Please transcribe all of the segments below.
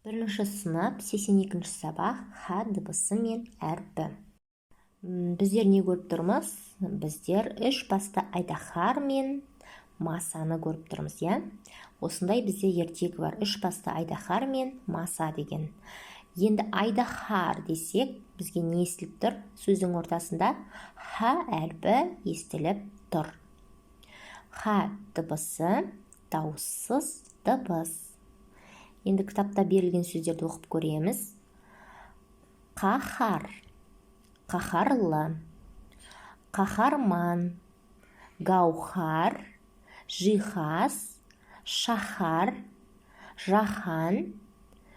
Бірінші сынып, 82-ші сабақ, «Х дыбысы мен әрпі». Біздер не көріп тұрмыз? Біздер үш басты айдаһар мен масаны көріп тұрмыз, иә. Осындай бізде ертегі бар, «Үш басты айдаһар мен маса» деген. Енді айдаһар десек, бізге не естіліп тұр? Сөздің ортасында «х» әрпі естіліп тұр. «Х» дыбысы – дауыссыз дыбыс. Енді кітапта берілген сөздерді оқып көреміз: қаһар, қаһарлы, қаһарман, гауһар, жиһаз, шаһар, жаһан,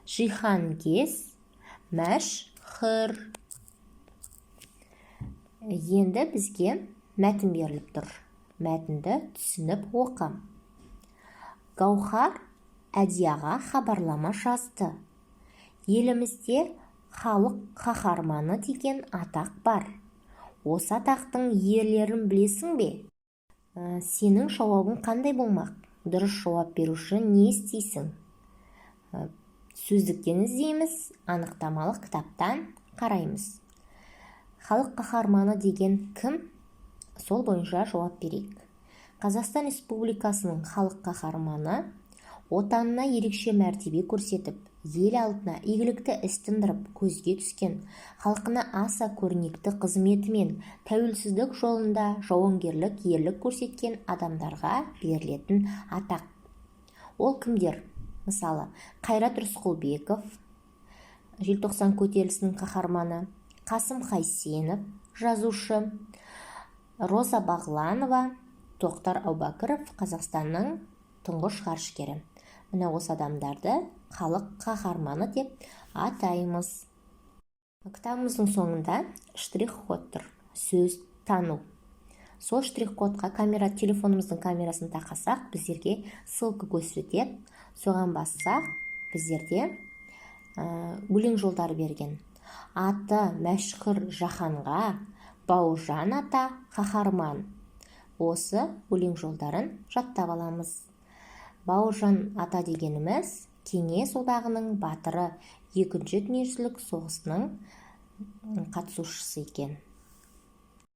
жиһанкез, мәшһүр. Енді бізге мәтін беріліп тұр. Мәтінді түсініп оқы. Гауһар Әдияға хабарлама жазды: «Елімізде Халық қаһарманы деген атақ бар. Осы атақтың иелерін білесің бе? Сенің жауабың қандай болмақ? Дұрыс жауап беру үшін не істейсің?» Сөздіктен іздейміз, анықтамалық кітаптан қараймыз. Халық қаһарманы деген кім? Сол бойынша жауап берейік. Қазақстан Республикасының халық қаһарманы – отанына ерекше мәртебе көрсетіп, ел алдына игілікті іс тындырып көзге түскен, халқына аса көрнекті қызметімен тәуелсіздік жолында жауынгерлік ерлік көрсеткен адамдарға берілетін атақ. Ол кімдер? Мысалы, Қайрат Рысқұлбеков, Желтоқсан көтерілісінің қаһарманы, Қасым Қайсенов, жазушы, Роза Бағланова, Тоқтар Әубәкіров, Қазақстанның тұңғыш ғарышкері. Міне, осы адамдарды халық қаһарманы деп атаймыз. Кітабымыздың соңында штрих код тұр, сөз тану. Сол штрих кодқа камера, телефонымыздың камерасын тақасақ, біздерге ссылка көрсетеді. Соған бассақ, біздерде өлең жолдары берген: аты мәшһүр жаһанға, Бауыржан ата қаһарман. Осы өлең жолдарын жаттап аламыз. Бауыржан ата дегеніміз – Кеңес Одағының Батыры, Екінші дүниежүзілік соғысының қатысушысы екен.